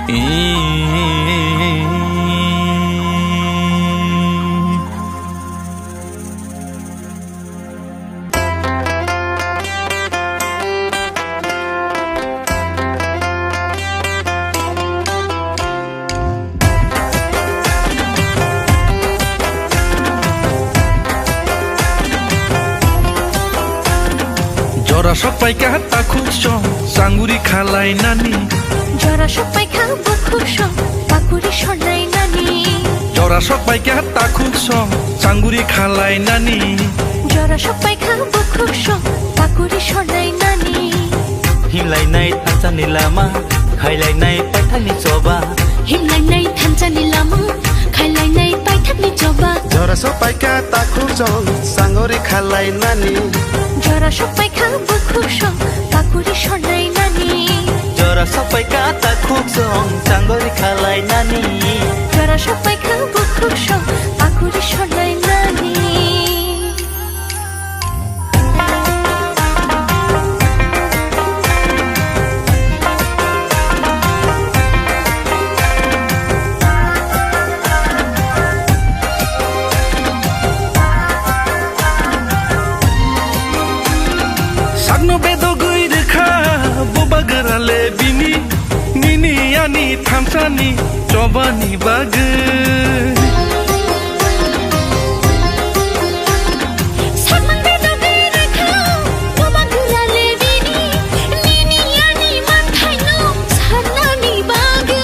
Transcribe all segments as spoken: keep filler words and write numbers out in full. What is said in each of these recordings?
Jora sok paikha takhuk song, sanguri khalai nani. Jora sok paikha bukhuk song, pakuri sonai nani. Jora sok paikha takhuk song, sanguri khalai nani. Jora sok paikha bukhuk song, pakuri sonai nani. Himlainai thansa ni lama, khailainai paithak ni choba. Himlainai thansa ni lama, khailainai paithak ni choba. Jora sok paikha takhuk song, sanguri khalai nani. Jora sok paikha bukhuk song, pakuri sonai nani. Jora sok paikha takhuk song, sanguri khalai nani. Jora sok paikha bukhuk song, pakuri sonai nani. Sakno bedogwi rwkha, boba gwra le bini, nini ani thansani chobani bagwi. Sakno bedogwi rwkha, boba gwra le bini, nini ani manthaino sanani bagwi.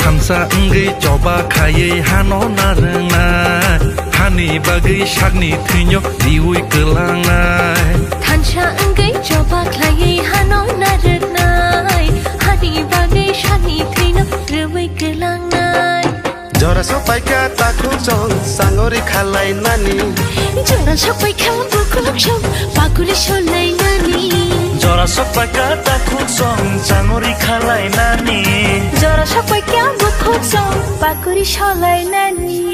Thansa wngwi choba khaiwi hano narwknai, hani bagwi sakni thwino riwi kwlangnai. Thansa wngwi choba khlaiwi hano narwknai, hani bagwi sakni thwino riwi kwlangnai. Jora sok paikha takhuk song, sangori khalai nani. Jora sok paikha bukhuk song, pakuri sonai nani. Jora sok paikha takhuk song, sangori khalai nani. Jora sok paikha bukhuk song, pakuri sonai nani.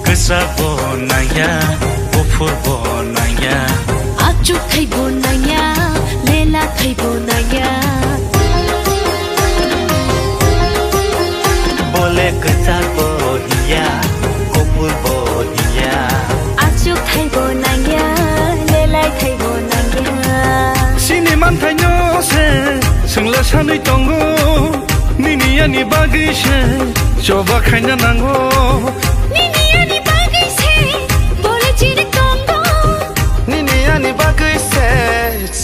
Kwchak bo nangya, buphur bo nangya. Achuk thai bo nangya, lela thai bo nangya. Bole kwchak bo hiya, kuphur bo hiya. Achuk thai bo nangya, lelai thai bo nangya. Sini manthaino se, swngla sanwi tongo. Nini ani bagwi se, choba khaina nango. Nini ani bagwi se, bole chiri tongo. Nini ani bagwi se,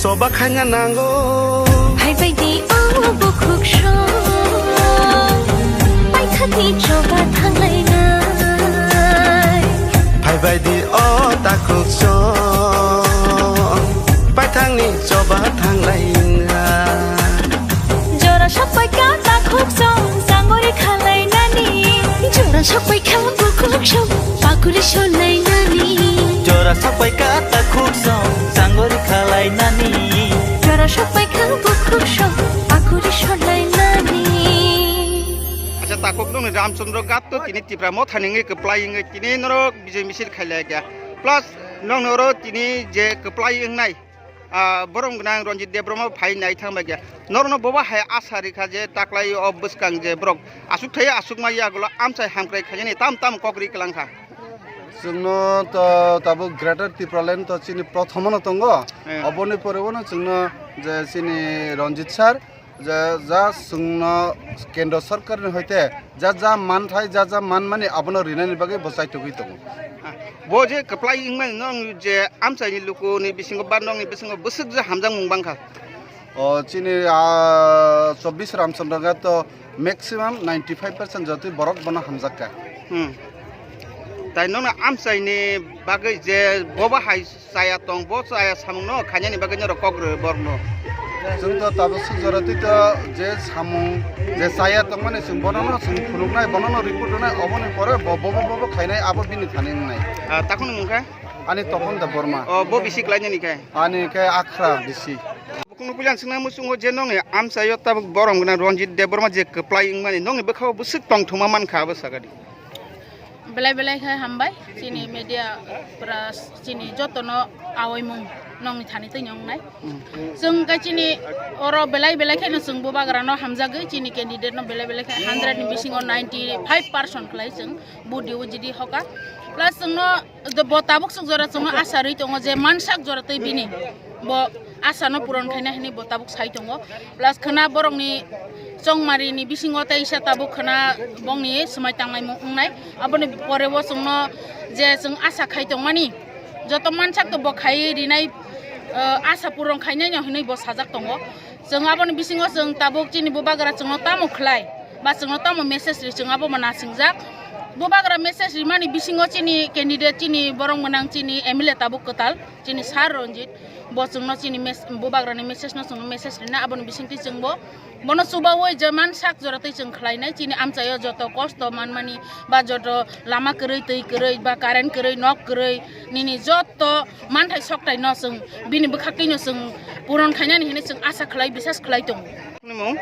choba khaina nango. Phaibai di o bukhuk song, paithakni choba thanglainai. Phaibai di o takhuk song, paithakni choba thanglainai. Jora sok paikha takhuk song, sangori khalai nani. Jora sok paikha bukhuk song, pakuri sonai nani. Jora sok paikha takhuk song, sangori khalai nani. Jora sok paikha bukhuk song, pakuri sonai nani. Acha, takhuk nung ni Ramchandra Ghat to tini Tipra Motha ni wngwi kwplai wngwi tini norok bijoi misil khailai kha. Plus nong noro tini je kwplai wngnai, ah, borom gwnang Ranjit Debbarma phai nai thang bai kha. Norno bobo hai asa rikha je taklai o bwskang je borok asuk thai asuk ma yagulo amchai hamkrai khainani tam tam kok ri kwlang kha. Chwngno to tabuk Greater Tipraland to chini prothomono tongo. Eh. Oboni pore bono chwngno je chini Ranjit sir je ja chwngno Kendra Sarkarni hoite ja ja manthai, ja ja manmani abono rinani bagwi bo chaitugwi tongo. Ah, bo je kwplai wngmani nong je amchaini lukuni bisingo ba nongni bisingo bwswk je hamjakmung bangkha. O chini, ah, chobbish Ramchandra Ghat to maximum ninety five percent jotoi borok bono hamjakka. Hmm. Tai nongni amchaini bagwi je bobo hai chaya tong, bo chaya samungno khainani bagwi norok kok rw borokno. Chwng to tabuk swk jora twi to je samung je chaya tongmani chwng bonono chwng phunuknai, bonono report rwnai, oboni pore bo bobo bobo khainai abo bini thani wngnai. Ah, takhwni mung khe? Ani Topon Debbarma. O, bo bisi klainani khe? Ani khe Akhra bisi. Kunu puila ang swngna muchungo je nongni amchaio tabuk borom gwnang Ranjit Debbarma je kwplai wngmani nongni bwkhao bwswk tongthoma mankha abo sakadi. Belai belai khe hambai chini media pras chini jotono awaimung nongni thani twi nongnai. Chwng khe chini oro belai belai kheno chwng bubagrano hamjagwi chini candidate no belai belai khe hundred ni bisingo ninety five percent khlai chwng budi ujidi hoka. Plus chwngno bo tabuk suk jora chwngno asa rwi tongo je mansak jora twi bini bo asa no puron khaina hinwi bo tabuk sai tongo. Plus khwna borokni chongmari ni bisingo teisa tabuk khwna bongni swmai tangnai mung wngnai. Aboni pore bo chwngno je chwng asa khai tongmani joto mansak to bo khai rinai, eh, asa puron khainai no hinwi bo sajak tongo. Chwng aboni bisingo chwng tabuk chini bubagra chwngno tamo khlai ba chwngno tamo message ri chwng abo ma nasingjak. Bubagra message rimani bisingo chini candidate chini borok mwnang chini M L A tabuk kwtal chini Sir Ranjit bo chwngno chini mes-, bubagrani message no chwngno message rina aboni bisingtwi chwngbo bono chubaui je mansak jora twi chwng khlainai chini amchaio joto kosto manmani ba joto lama kwrwi twi kwrwi ba current kwrwi nok kwrwi nini joto manthai soktai no chwng bini bwkhaktwi no chwng puron khainani hinwi chwng asa khlai bisas khlai tongo. Nimo?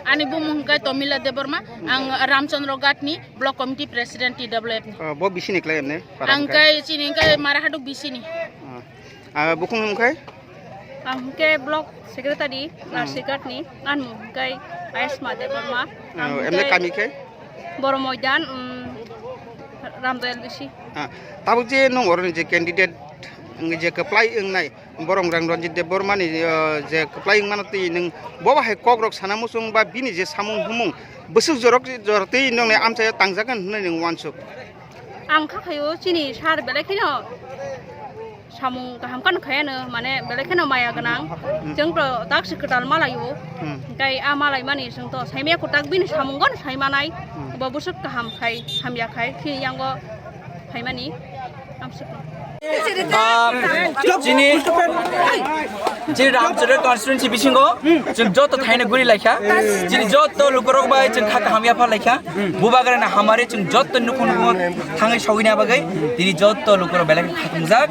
Ani bumung hwnkhe Tomila Debbarma, ang Ramchandra Ghat ni block committee president T W F ni. Oh, bo bisini khlai emne? Para Ang hwnkhe? Khe chini hwnkhe Marahaduk bisini. Ah, ah, bukhung hwnkhe? Ang hwnkhe block secretary, hmm, Nasirghat ni, ani mung hwnkhe Ayushma Debbarma. Ah, Ang emne hwnkhe kami khe? Boro Moidan, um, Ramdayal bisi. Ah, tabuk je nung oroni je candidate, wng je kwplai wngnai, borok rang Ranjit Debbarma ni, ah, je kwplai wngmano twi nung bo bahai kok rok sana muchung ba bini je samung humung bwswk jorok, jorok twi nongni amchaio tangjakgwn hwnwi nung uansuk. Ang kha khaio chini sir belai kheno samung kaham kano khayano, mane belai kheno maya gwnang. Hmm. Chwng to tak se kwtal malaio. Hmm. Hwnkhe a malaimani chwng to saimaya kwtak bini samung gano saimanai. Hmm. Bo bwswk kaham khai, hamya khai, chini yango phaimani. Amsukno. Ah, chini, chini Ramchandra constituency bisingo chwng joto thaino guri laikha. Chini joto lukurok bai chwng kha kaham yapha laikha. Bubagrana hamari chwng joto nukhung nukhung thangwi sogwini bagwi tini joto lukurok belai khatungjak.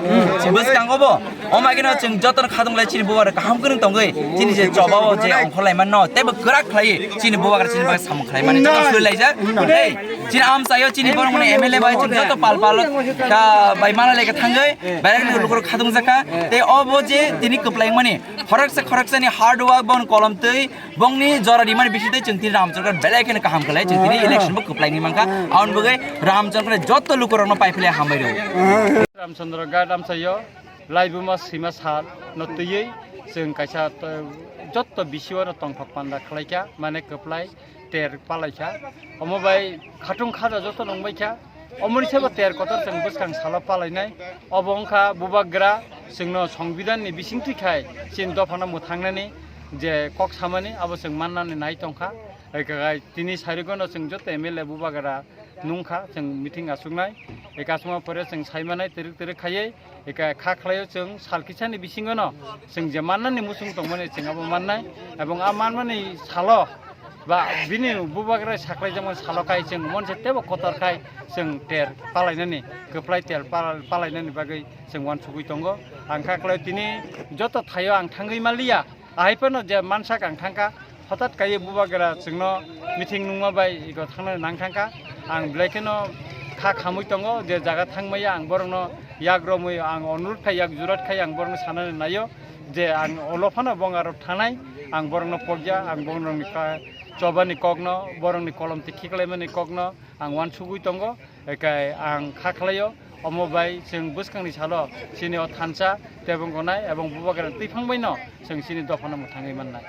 Bwskango bo. Omo haikhe no chwng jotono khatung lai chini bubagra kaham kwrwng tongwi. Chini je choba o je ongkhor lai manno teibo kwrak khlai chini bubagra chini bagwi samung khlai mani joto sui laijak. Tei chini amchaio chini borok mani M L A bai chwng joto pal pal ka bai mana lai ka thangwi belai no lukurok khatung jakha. Tei obo je tini kwplai mani khoroksa khoroksani hard work bon kolom twi bongni jora rimani bisitwi chwng tini Ramchandra belai kheno kaham khlai chwng tini election bo kwplai ni mankha. Aboni bagwi Ramchandra joto lukurokno pai philai hambai rw. Ramchandra Ghat amchaio. Laibuma sima sal no twiwi chwng kaisa to-, jotto bisiwano tongthok panda khlaikha, mane kwplai ter palaikha. Omo bai khatung khaja joto nungbaikha. Omoni sebo ter kotor chwng bwskang salo palainai. Obo wngkha bubagra chwngno Songbidanni bisingtwi khai chini dophano mwthangnani je kok samani abo chwng mannani nai tongkha. Hai kha hai tini sarigono chwng joto M L A bubagra nungkha chwng meeting achuknai, eka chwngma pore chwng saimanai twrwk twrwk khaiwi, eka kha khlaio chwng sal kisani bisingono chwng je mannani muchung tongmani chwng abo mannai, ebong a manmani salo ba bini bubagra saklaijakmani salo khai chwng monse teibo kotor khai chwng ter palainani, kwplai ter pal-, palainani bagwi chwng uansugwi tongo. Ang kha khlaio tini joto thaio ang thangwi manliya, ahai phano je mansak ang thangkha, Hothat kaiwi bubagra chwngno meeting nungma bai iko thangnani nang thangkha. Ang belai kheno kha khamwi tongo, je jaga thangmaya ang borokno yak romwi ang onurut khai, yak jurat khai ang borokno sanani naio je ang olo phano bong arok thangnai, ang borokno pokya, ang borokni ka-, chobani kokno, borokni kolom tikhi khlaimani kokno ang uansugwi tongo. Ekai ang kha khlaio, omo bai chwng bwskangni salo chini o thansa tebong gonai ebong bubagrani twiphang baino chwng chini dophano mwthangwi mannai.